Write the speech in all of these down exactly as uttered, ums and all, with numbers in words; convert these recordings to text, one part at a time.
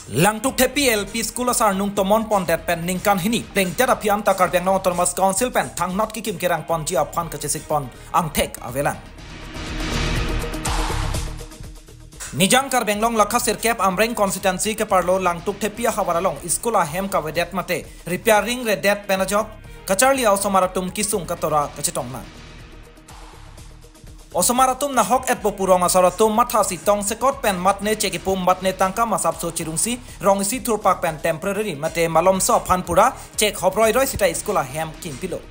Langtuk Thepi L P School asarnung tomon pondet pen ningkan hini plengdet aphi anta Karbi Anglong Autonomous Council pen thangnat kekim kerang ponji aphan kachesik pon angthek avelang. Nijang Karbi Anglong lakha sirkep Amreng constituency keparlo Langtuk Thepi ahavar along school ahem kavedet mate repairing redet pen ajok kacharli a-osomar atum kesung katora kachetong nang. Osomar atum nahok etpo pu rong asor atum mathasi tongsekot pen matne chek ipum matne tangka masapso chirungsi rong isi thurpak pen temporary mate malomso aphan pura chek hoproi roi sita school ahem kimpilo.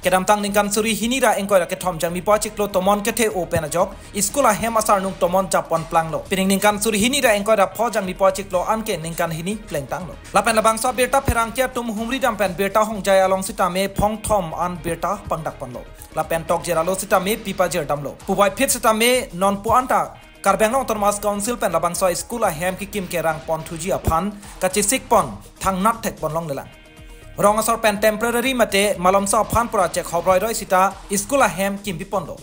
Kedamtang ningkan suri hini ra ingkoi ra kethom Jangmipo achiklo tomon kethe o pen ajok school ahem asarnung tomon japon planglo. Pining ningkan suri hini ra ingkoi ra pho Jangmipo achiklo anke ningkan hini plengtanglo. Lapen labangso abirta pherangke atum humri dam pen birta hongjai along sitame phongthom an birta pangdak ponlo. Lapen tokjer alo sitame pipa jer damlo. Puvoiphit sitame nonpu anta Karbi Anglong Autonomous Council pen labangso school ahem kekim kerang ponthuji aphan kachesik pon thangnat thek pon longlelang. Rong asor pen temporary mate malomso aphan pura chek hoproi roi sita school ahem kimpi ponlo.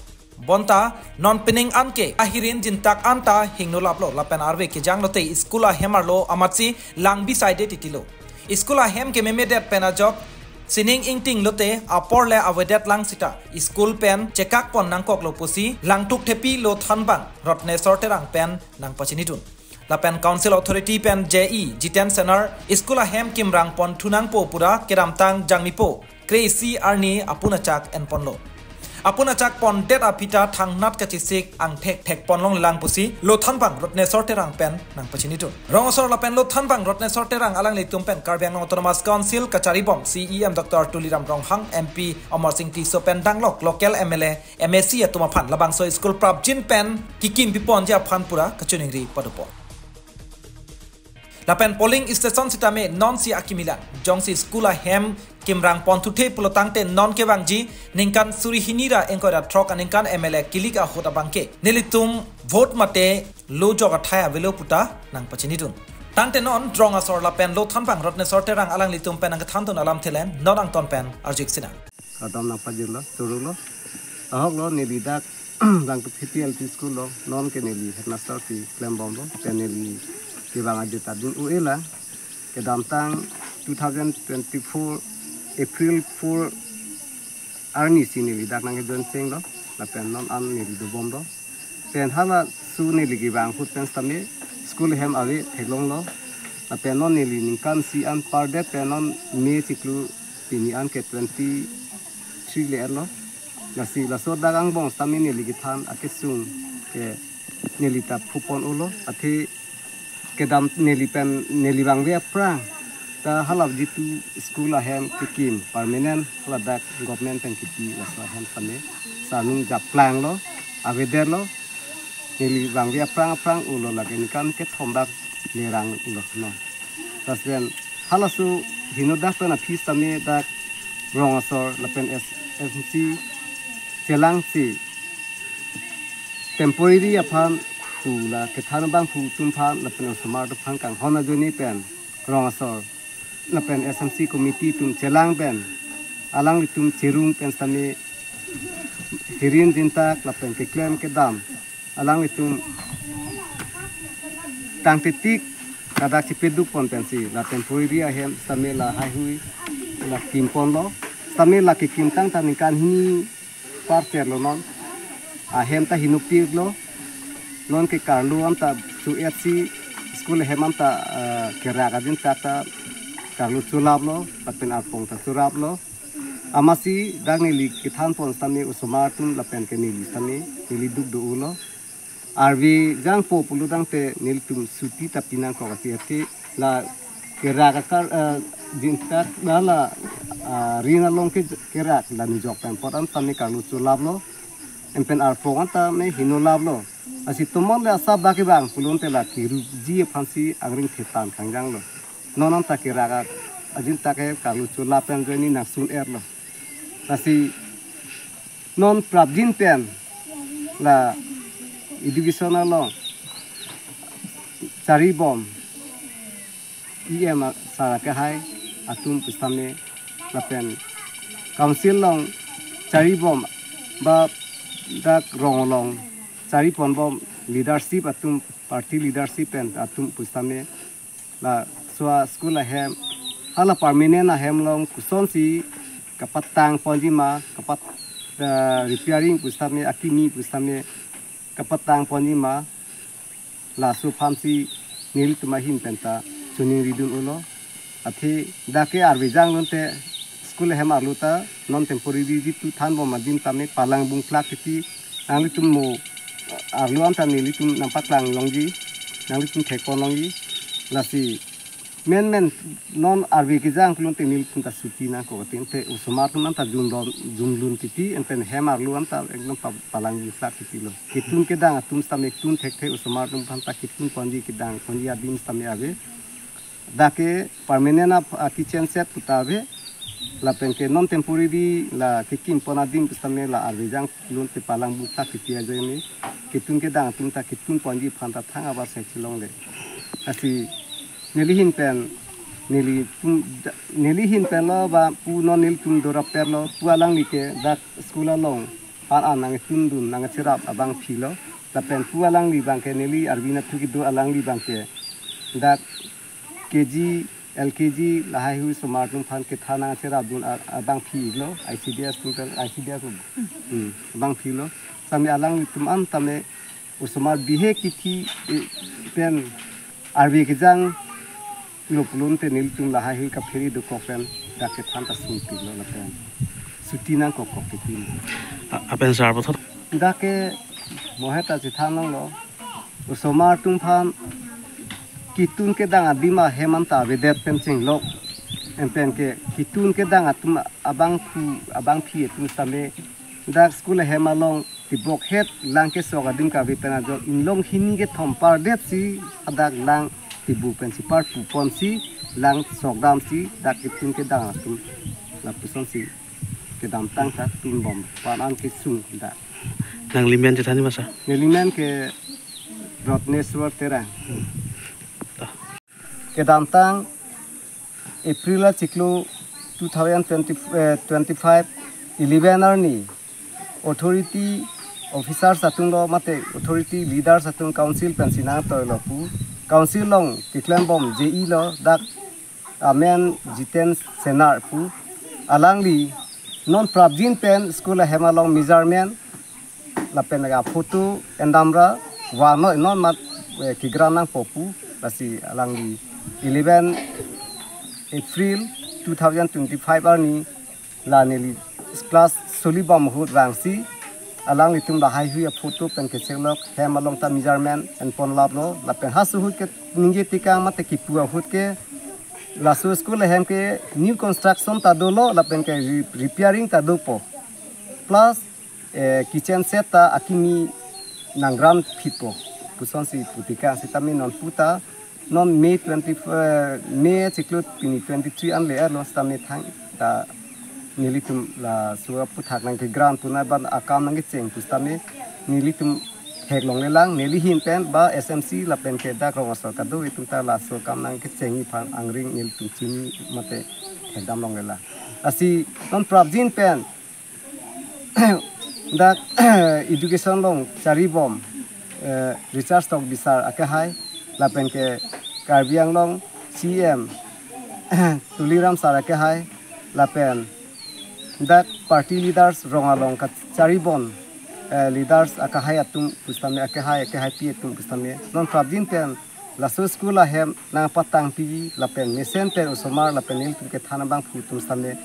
Bonta non pining anke ahirin jintak anta hingno laplo lapen arve kejang lote school ahem arlo amatsi langbi saide titilo. School ahem kememedet pen ajok sining ingting lote apor le avedet lang sita school pen chekak pon nangkoklo pusi Langtuk Thepi lo thanbang Rotnesor Terang pen nangpachinidun. Lapen Council Authority pen J E Jiten Senar school ahem kimrang pon thunangpo pura kedamtang Jangmipo kre-isi arni apun achak en ponlo. Apun achak pondet aphi ta thangnat kachesik angthek thek pon longlelang pusi lo thanbang Rotnesor Terang pen nangpachinidun. Rong asor lapen lo thanbang Rotnesor Terang alanglitum pen Karbi Anglong Autonomous Council kacharibom C E M Doctor Tuliram Ronghang, M P Amarsing Tisso pen danglok local M L A, M A C atum aphan labangso school prapjin pen kekimpi ponji aphan pura kachiningri padopon. Lapen polling station sitame nonsi akimilang. Jongsi school ahem kimrang ponthuthe pulotangte non kevangji ningkan suri hini ra ingkoi ra throk aningkan M L A kilik ahut abangke nelitum vote mate lo jok athai avelo puta nangpachinidun. Tangte non rong asor lapen lo thanbang Rotnesor Terang alanglitum pen nangkethandun alamthe len non angton pen arjik sinang. Kardom nangpajirlo, chorolo. Ahoklo neli dak Langtuk Thepi L P School lo, non ke neli headmaster si klembomlo, pen neli kevang ajat adun u-ela, kedamtang two thousand twenty-four April four arni si neli dak nangkejoin chenglo, lapen non an neli dobomlo. Pen halaso neli kevang ahut pen sitame school ahem ave theklonglo. Lapen non neli ningkan isi an pardet pen non May chiklo pini anke twenty-three le-etlo. Lasi laso dak angbong sitame neli kethan akesung ke neli ta phupon-olo. Athe kedam neli pen neli vangve aphrang ta hala jitu school ahem kekim permanent ladak government pen kipi laso ahem sitame sarnung japlanglo, avedetlo. Neli vangve aphrang aphrang ulo lake ningkan kethom bak lerang ulo no. Lapen halaso henodak pen aphi sitame dak rong asor lapen S M C chelangsi temporary aphan pu la kethan abangphu atum aphan lapen osomar atum aphan kanghon ajoine pen rong asor lapen S M C committee atum chelang pen alanglitum cherung pen sitame hirin jintak lapen keklem kedam alanglitum tangtetik ladak chipaduk pon pensi la temporary ahem sitame la haihui la kimponlo. Sitame la kekimtang ta ningkan hini parter lo non. Ahem ta hinupik lo. Non ke karlu anta chu-etsi school ahem anta, eh, kerak ajintak ta karlu chulaplo, lapen arpong ta chulaplo. Amatsi dak neli kethan pon sitame osomar atum lapen ke neli sitame neli duk do-olo. Arve jangpo pulotangte nelitum suti ta pinangkok ati ati la kerak akar, eh, jintak la la, ah, rin along ke kerak la nijok pen apot an sitame karlu chulaplo. Em pen arpong an sitame hinulaplo. Lasi tomon le asap bak kevang pulote la kerukji aphansi angring thetan kangjanglo. Non anta kerak ajintak ke karlu chulap pen ajoine nangsun-etlo. Lasi non prapjin pen la education along charibom E M a-, sar akehai atum pu sitame lapen council along charibom ba dak rong along chariponbom leadership atum, party leadership pen atum pu sitame Laso a-school ahem, hala permanent ahem along kosonsi kapatang ponji ma, kapat, eh, repairing pusitame, akimi pusitame kapatang ponji ma, laso aphansi nelitum ahin penta choningri dun-olo. Athe dak ke arve jang lote school ahem arlo ta non temporary jitu thanbom adim tame palang bungplak titi, nanglitum mo arlo anta nelitum nangpaklang longji, nanglitum thekpon longji. Lasi menmen non arve kejang pulote nelitum ta chuti nangkok, athe osomar atum anta jumlon, jumlun titi, enten hem arlo anta ekdom pa-, palang bungplak titi lo. Kitun kedang atum sitame tun thekthe, osomar atum aphanta kitun ponji kedang ponji adim sitame ave. Dak ke permanent a, a-kitchen shed puta ave. Lapen ke non temporary la kekim pon adim pusitame la arve jang lote palang bungplak titi ajoine kitun kedang atum ta kitun ponji aphanta thang abar sek chilongle. Lasi neli ahin pen, nelitum, neli ahin pen lo ba pu non nelitum dorap per lo, pu alangli ke dak school along an an nangtun dun nangcherap abangpi lo. Lapen pu alangli abang ke neli arve anatthu kedo alangli abang ke dak K G, L K G lahaihui osomar atum aphan kethan nangcherap dun a-, abangpi lo, I C D S atum pen, I C D S lo. Hmm, abangpi lo. Sitame alanglitum an tame osomar bihek kithi, eh, pen arve kejang lo pulote nelitum lahaihui kaphere dokok pen dak kethan ta sungpik lo lapen chuti nangkokkok titi. A-, apen sar puthot? Dak ke moheta chethan longlo. Osomar atum aphan kitun kedang adim ahem anta avedet pen chenglok. Enten ke kitun kedang atum abangphu, abangpi atum sitame dak school ahem along tibok het lang kesok adim kave pen ajo inglong hini kethom pardetsi hadak lang tibu pensi parpu ponsi lang sok damsi dak kitun kedang atum lapusonsi kedamtang ta tunbom pan an kesung dak. Nangli men chethan ma sar? Neli men ke Rotneswar Terang. Ta. Kedamtang April achiklo two thousand twenty, eh, twenty-five eleven arni authority officers atum lo mate authority leaders atum council pensi nangtoilo pu. Council along keklembom J E lo dak amen Jiten Senar pu. Alangli non prapjin pen school ahem along measurement lapen aphoto endamra vano non mat, eh, kegrang nangpo pu. Lasi alangli eleven April two thousand twenty-five arni la neli class solibom ahut vangsi alanglitum lahaihui aphoto pen kecheklok hem along ta measurement enpon laplo lapen halaso ahut ke ningje tekang mate kipu ahut ke laso school ahem ke new construction ta dolo lapen ke re-, repairing ta dopo. Plus, eh, kitchen shed ta akimi nanggrang phitpo pusonsi pu tekang sitame non puta non May twenty, eh, May achiklo pini twenty-three an le-etlo sitame thangta nelitum laso aputhak nangkegrang pu nangban akam nangkecheng pusitame nelitum theklonglelang, neli ahin pen ba S M C lapen ke dak rong asor kadokave atum ta laso akam nangkechengji aphan angring nelitum chini mate thekdam longlelang. Lasi non prapjin pen dak education along charibom, eh, Richard Tokbi sar akehai lapen ke Karbi Anglong C E M Tuliram sar akehai lapen dak party leaders rong along kacharibom, eh, leaders akehai atum pusitame, akehai, akehaipi atum pusitame non prapjin pen laso school ahem nangpatangpiji lapen mesen pen osomar lapen nelitum kethan abangphu atum sitame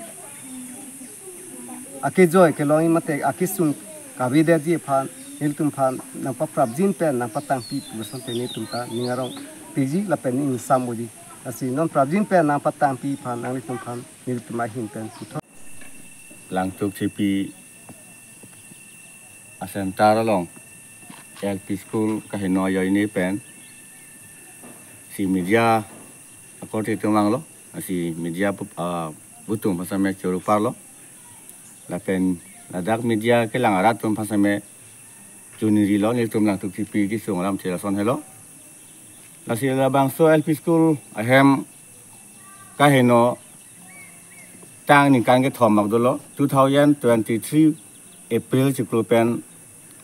akejoi kelongji mate akesung kavedetji aphan nelitum aphan nangpaprapjin pen nangpatangpi pu asonte nelitum ta ning arong piji lapen ning ingsamji. Lasi non prapjin pen nangpatangpi aphan nanglitum aphan nelitum ahin pen puthot. Langtuk Chipi a-center along L P school kaheno ajoine pen si media akorte atum vanglo, si media pu-, ah, butum aphan sitame choro parlo. Lapen ladak media kelang arat atum aphan sitame choningrilo, nelitum Langtuk Chipi kesung alam si lason helo. Lasi labangso L P school ahem kaheno tang ningkan kethom mak dolo, two thousand twenty-three April achiklo pen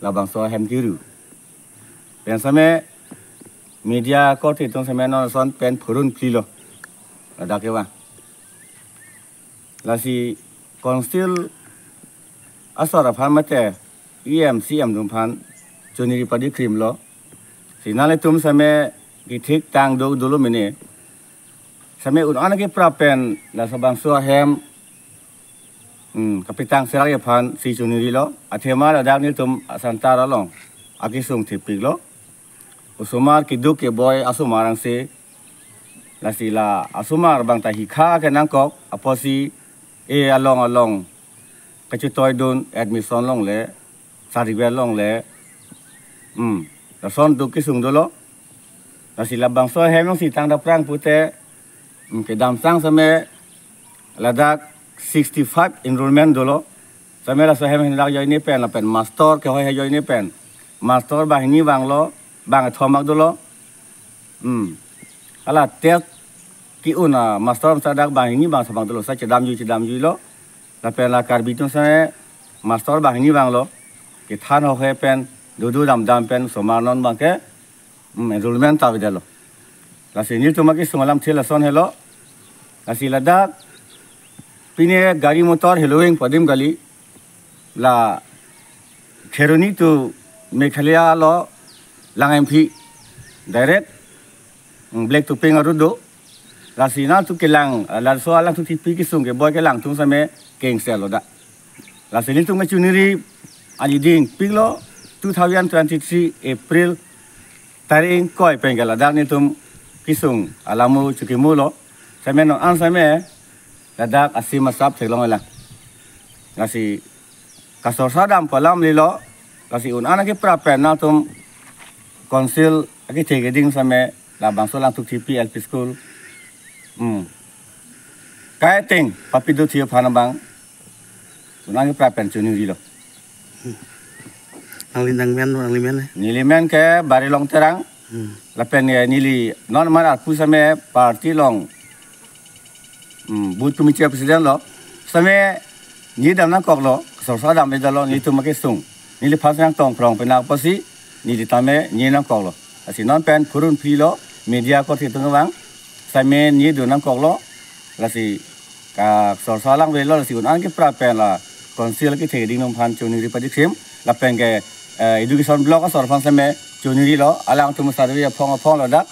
labangso ahem kiru. Pen sitame Media korte atum seme non ason pen phurun phlilo. Ladak kevang. Lasi council asor aphan mate E M C M atum aphan choniri padi krimlo. Si nanglitum seme kethik tang do dolo mene. Seme un-an keprap pen laso bangso ahem, hmm, kapitang serak aphan si chonirilo. Athema ladak nelitum Asantar along akesung thepiklo. Osomar keduk keboi asomar angse. Lasi la asomar abang ta hikha kenangkok apotsi e along along kachetoidun admission longle, certificate longle. Hmm. Lason duk kesung dolo. Lasi labangso ahem alongsi tangda prang pute, hmm, kedamtang seme ladak sixty-five enrollment dolo. Seme laso ahem hendak joine pen lapen master kehoi he joine pen. Master banghini vanglo, bangkethom mak dolo. Hmm. Hala test ke-un a master sa dak banghini bangkethom mak dolo, sa chedamjui chedamjuilo. Lapen la Karbi atum seme master banghini vanglo. Kethan hohe pen, dudu damdam pen, osomar non abangke, hmm, enrollment ta avedetlo. Lasi nelitum akesung alamthe lason helo. Lasi ladak pine gari motor heloving padim kali. La Kheroni to Meghalaya lo lang emphi direct, mm, black to pink a-road do. Lasi nangtum kelang, eh, laso alangtum thepi kesung keboi kelang atum seme kengselo da. Lasi nelitum kechoniri aji dingpiklo two thousand twenty-three April tarik ingkoi pen ke ladak nelitum kesung alamo chokemulo. Seme non an seme ladak asim asap theklong lang. Lasi kasorsa dam pu alam lilo, lasi un-an keprap pen nangtum council akethe keding seme labangso Langtuk Thepi L P School. Hmm. Kaiteng papido thi aphan abang un-an keprap pen chonirilo. Nangli nangmen, nangli men, eh? Neli men ke Barilong Terang. Hmm. Lapen, eh, neli non mar arpu seme party along, hmm, booth committee president lo. Seme neli dam nangkoklo, sorsa dam-edetlo, nelitum akesung. Neliphan si nangtong phrong pen apotsi neli tame neli nangkoklo. Lasi non pen phurun phlilo, media korte atum abang. Seme neli dun nangkoklo. Lasi kasorsa lang avelo, lasi un-an keprap pen la council akethe keding atum aphan choniri padi krim, lapen ke, eh, education block asor aphan seme chonirilo, alangtum survey aphong aphong lo dak,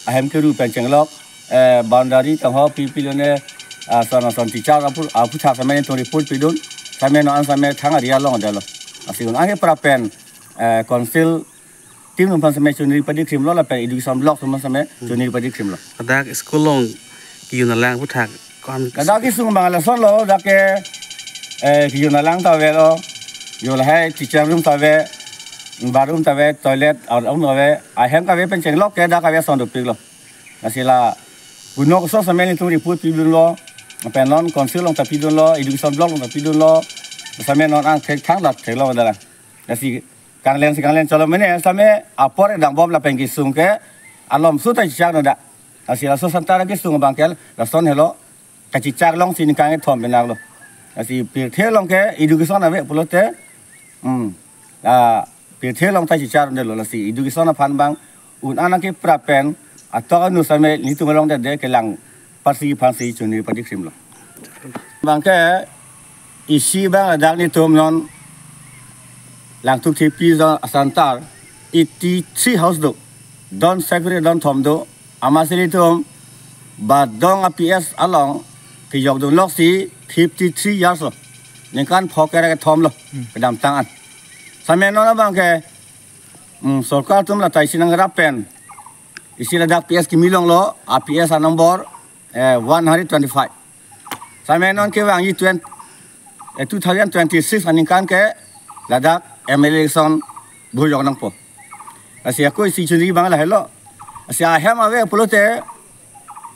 ahem keru pen chenglok, eh, boundary tangho pi pilo ne, ah, son son teacher aphu, aphuthak seme nelitum report pidun, seme non an seme thang area along detlo. Lasi un-an keprap pen, eh, council team atum aphan seme choniri padi krimlo lapen education block atum aphan seme choniri padi krimlo. Ladak school along kejun alang aphuthak kon? Ladak kesung abang lasonlo, dak ke, eh, kejun alang ta avelo, yo lahai teacher room ta ave, bathroom ta ave, toilet, arum ta ave, ahem kave pen chenglok ke dak kave ason dopiklo. Lasi la punok so seme nelitum report pidunlo, pen non council along ta pidunlo, education block along ta pidunlo, seme non an thek thang dak theklo dalang. Lasi kanglen si kanglen cholo mene seme apor dang bom lapen kesung ke alom su ta chichak no da. Lasi laso Asantar kesung abang ke lason helo, kachichak alongsi ningkan kethom pen nanglo. Lasi pirthe along ke education ave pulote, hmm, ah, pirthe along ta chichak detlo, lasi education aphan abang un-an keprap pen atok anu seme nelitum along dede kelang parsi aphansi choniri padi krimlo. Abang ke isi abang ladak nelitum non Langtuk Thepi zone Asantar eighty-three house do. Don separate don thom do. Amatsi nelitum Badong a P S along kejok dunlok si fifty-three years lo. Ningkan pho kere kethom lo. Hmm. Kedamtang an. Seme non abang ke, hmm, sorkar atum la tai si nangrap pen isi ladak P S kimi longlo, a P S a number, eh, one hundred twenty-five. Seme non kevangji twenty, eh, two thousand twenty-six aningkan ke ladak M L A election bhurjok nangpo. Lasi ako isi choniri abang lahelo. Lasi ahem ave pulote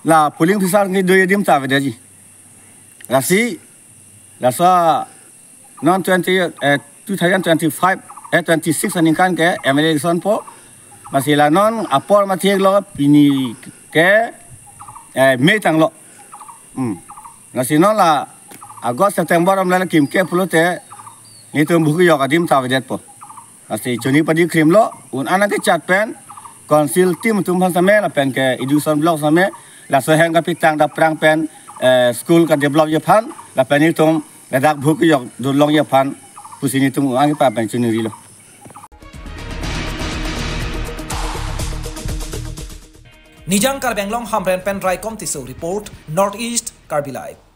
la polling officer ngi do adim ta avedetji. Lasi laso non twenty, eh, two thousand twenty-five, eh, twenty-six aningkan ke M L A election po. Lasi la non apor mathek lo pini ke, eh, May tanglo. Hmm. Lasi non la August September amlala kim ke pulote nelitum bhurjok adim ta avedetpo. Lasi choniri padi krimlo, un-an kechat pen Council team atum aphan same lapen ke education block same laso ahem kapitang daprang pen, eh, school ka develop ji aphan lapen itum ladak bhuk yok durlong ji aphan pusi nelitum angpa pen chunirilo. Nijang Karbi Anglong Hamren pen Raikom Tisso report, North East Karbi Live.